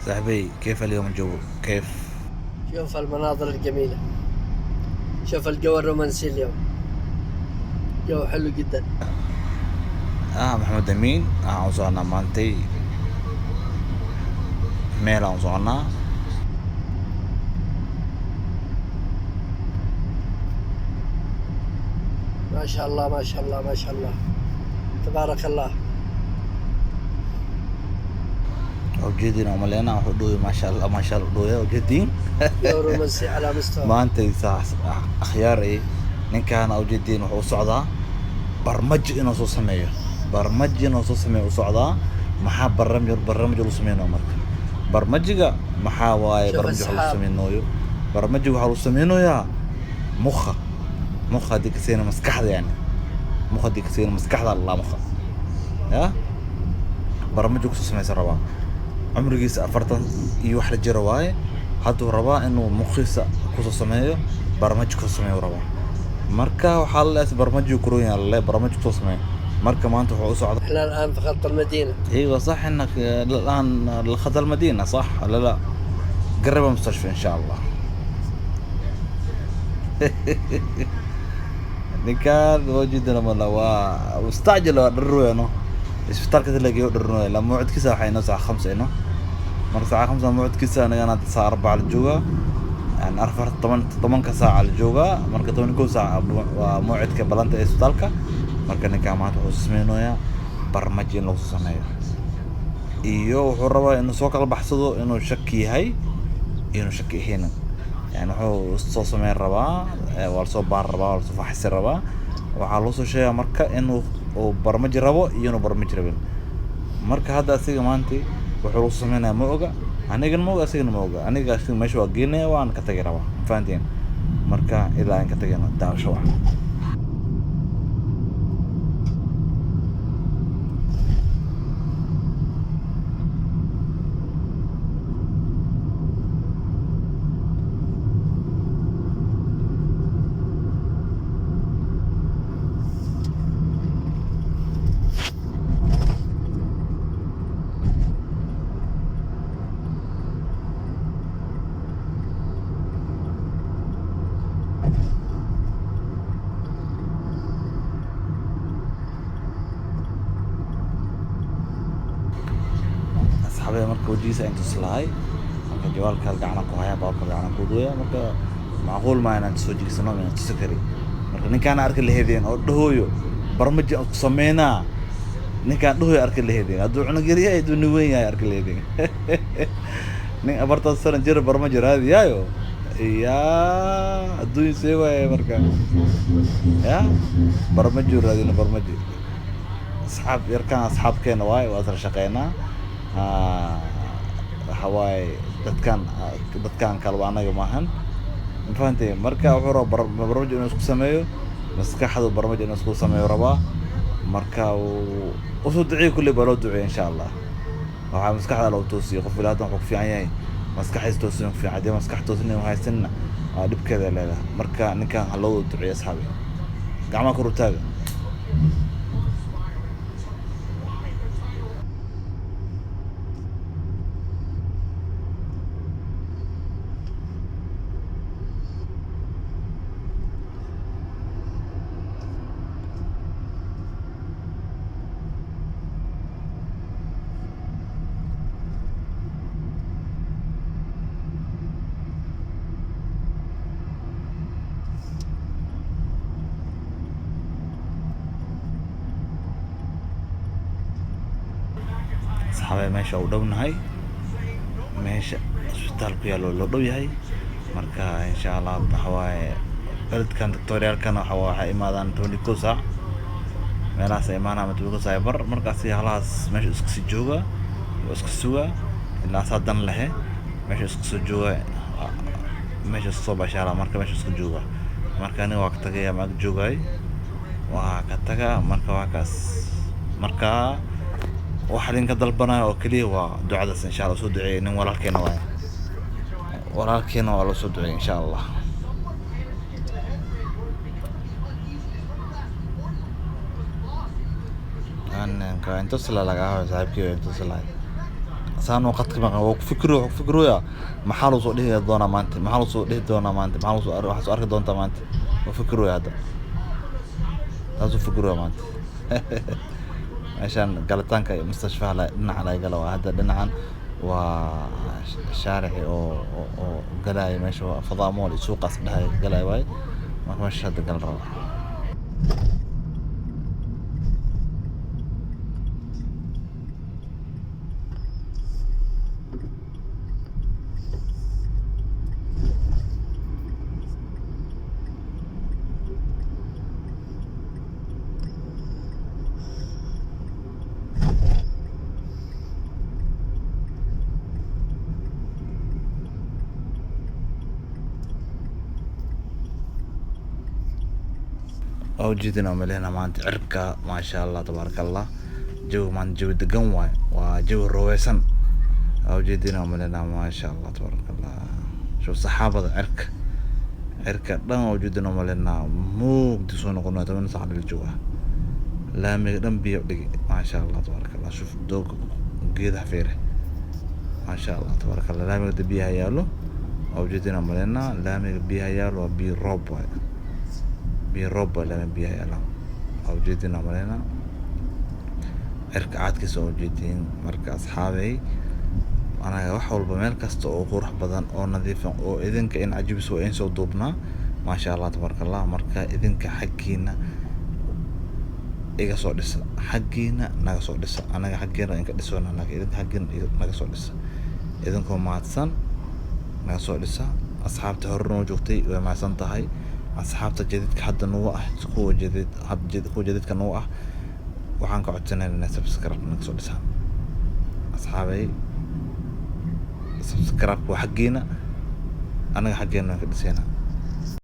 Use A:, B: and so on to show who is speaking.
A: Saaxiibey, كيف اليوم الجو؟ كيف؟
B: شوف المناظر الجميلة، شوف الجو الرومانسي اليوم، جو حلو جدا.
A: Ah, Maxamed Amiin, waxaan u soconaa maantay meel aan u soconaa.
B: ما شاء الله، ما شاء الله، ما شاء الله، تبارك الله.
A: Ujeedin oo maleyna wuxuu dhooyo, maasha Allah, maasha Allah dhooya ujeedin.
B: جو رومانسي على مستوى.
A: Maantay saax akhyaaray, ninkaana ujeedin wuxuu u socdaa barmajo inuu soo sameeyo, barmajo inuu soo sameeyo u socdaa. Maxaa barnaamij barnaamij lagu sameynao? Marka barmajiga maxaa waaye?
B: شوف
A: Barmaji waxa lagu
B: السحاب.
A: sameynooyo, barmajiga waxaa lagu sameynoyaa mukha, mukha haddii kaseyna maskaxda, yani mukha haddii kaseyna maskaxda la mukha ya barmajo kusoo sameysan rabaa. Cumrigiisa 40 iyo wax la jira waaye. Hadduu rabaa inuu mukhiisa kusoo sameeyo, barmajo kusoo sameeyo rabaa. Marka waxaa la leeyahay barmajo kuroon le barmajo kusoo sameeyo. Marka maanta wuxuu u socdaa.
B: احنا الان في خط المدينة.
A: ايوه صح، انك الان لخط المدينه، صح ولا لا؟ قرب المستشفى ان شاء الله. Ninkaan waa mala waa mustacjil, waa dharruweyno isbitaalka la geeyo dharruwe la mawcidkiisa waxay inoo saaca 5 ino. Marka saaca 5 mawcidkiisa, anigana hadda saaca 4 la joogaa, yani afar toban tobanka saaca la joogaa. Marka 11 saaca waa mawcidka balanta ee isbitaalka. Marka ninkaan maanta wuxuu sameynayaa barmaji in lagu sameeyo, iyo wuxuu rabaa inuu soo kala baxsado inuu shaki yahay iyo inuu shaki ahayn. Yani wuxuu soo sameyn rabaa, waa lasoo baar rabaa, waa lasoo faxsi rabaa. Waxaa loo soo sheegaa marka inuu uu barmaji rabo iyo inuu barmaji rabin. Marka hadda asiga maanta wuxuu lagu sameynaya ma oga, anigana ma oga, asigana ma oga. Aniga asiga meesha waa geenaya, waan ka tagi rabaa, ma fahanteen? Marka ilaa aan ka tagayno, daawasho wacan. Asxaabada, marka wajigiisa intu islahay, marka jawaalka hal gacan ku haya, baabka gacan ku duuya. Marka macquul ma inaan soo jigsano, inaan tusi kari. Marka ninkaan arki lahedeen oo dhahooyo barmaji aan ku sameynaa, ninkaan dhahooyo arki lahedeen, hadduu cunug yar yahay, hadduu nin weyn yahay arki lahedeen. Nin 40 sano jir barmaji raadiyaayo ya adduun see waaye. Marka ya barmaji raadina barmaji. Asxaab, yarkaan asxaabkeena waaye, waa isla shaqeynaa. Waxa waaye dadkan kale waa anaga maahan, ma fahantay? Marka wuxuu rabaa barmaji inuu isku sameeyo maskaxdu, barmaji inuu isku sameeyo rabaa. Marka uu usoo duceeyo, kulley baa loo duceeya insha Allah. Waxaa maskaxda loo toosiyo qof ilaa haddan wuxuu ku fiican yahay maskaxdiisa toosin ku fiican. Haddii maskax toosin haysanna waa dhibkeeda leedahay. Marka ninkan ha loo duceeyo asxaabi, gacmaha kor u taaga. Asxaabay, meesha u dhownahay, meesha isbitaal ku yaalo loo dhow yahay. Marka insha Allah waxa waaye beledkan doctoryaalkan waxa waxay imaadaan 11 saac meelahaas ay imaanaan ama 11 saac bar. Markaasi halahaas meesha isku sii jooga oo isku suga ilaa saa dan lehe meesha isku soo jooga, meesha isku soo bashaara. Marka meesha isku jooga, marka aniga waa ka tagaya, ma ag joogay, waa ka taga. Marka waa kaas. Marka waxa idinka dalbanaya oo keliya waa ducadaas insha Allah. Soo duceeyay nin walaalkeena waaye, walaalkeena waa loo soo duceeyay insha Allah. Ninka inta sila laga hayo saaxiibkii inta sila. Saanoo qadka maqan waa ku fikiro, wuxuu ku fikiroyaa maxaa lagu soo dhihi doonaa maanta, maxaa lagu soo dhihi doonaa maanta, maxaa lagu soo waxaa soo arki doontaa maanta. Waa fikiroya hadda, taasuu fikiroya maanta. Meeshaan galitaanka iyo mustashfaha dhinaca laga gala waa hadda. Dhinacan waa shaarici oo galaayo meesha, waa Fadaa Mall iyo suuqaas dhexda galaayo waaye. Marka meesha hadda gal raba. Waa ujeedin oo maleyna maanta cirka, maasha Allah, tabaaraka Allah. Jawi maanta jawi degan waay, waa jawi roobeysan. Waa ujeedin oo maleyna, maasha Allah, tabaaraka Allah. Shuf saxaabada, cirka, cirka dhan waa ujeedin oo maleyna, mugdi soo noqon 10 saac la joogaa. Laamiga dhan biyo dhigi, maasha Allah, tabaaraka Allah. Shuf dooga, geedaha fiire, maasha Allah, tabaaraka Allah. Laamiga da biyaha yaalo waa ujeedin oo maleyna. Laamiga biyaha yaalo waa biyo roob waay, biyo roob baa laamiga biyaha yaalaan. Waa ujeedin oo maleyna, cirka caadkiisa waa ujeedin. Marka asxaabey, anaga wax walba, meel kasta oo qurux badan oo nadiifan oo idinka in cajibiso waa in soo duubnaa, maasha Allah, tabaaraka Allah. Marka idinka xaggiina iga soo dhisa, xaggiina naga soo dhisa, anaga xaggeena inka dhisona, laakiin idinka xaggiina naga soo dhisa. Idinkoo mahadsan, naga soo dhisa. Asxaabta hore noo joogtay way mahadsan tahay. Asxaabta jadiidka hadda nagu ah, kuwa jadiid had kuwa jadiidka nagu ah, waxaan ka codsanaynaa inay subscribe naga soo dhisaan. Asxaabay, subscribe waa xaggiina, anaga xaggeena waan ka dhisaynaa.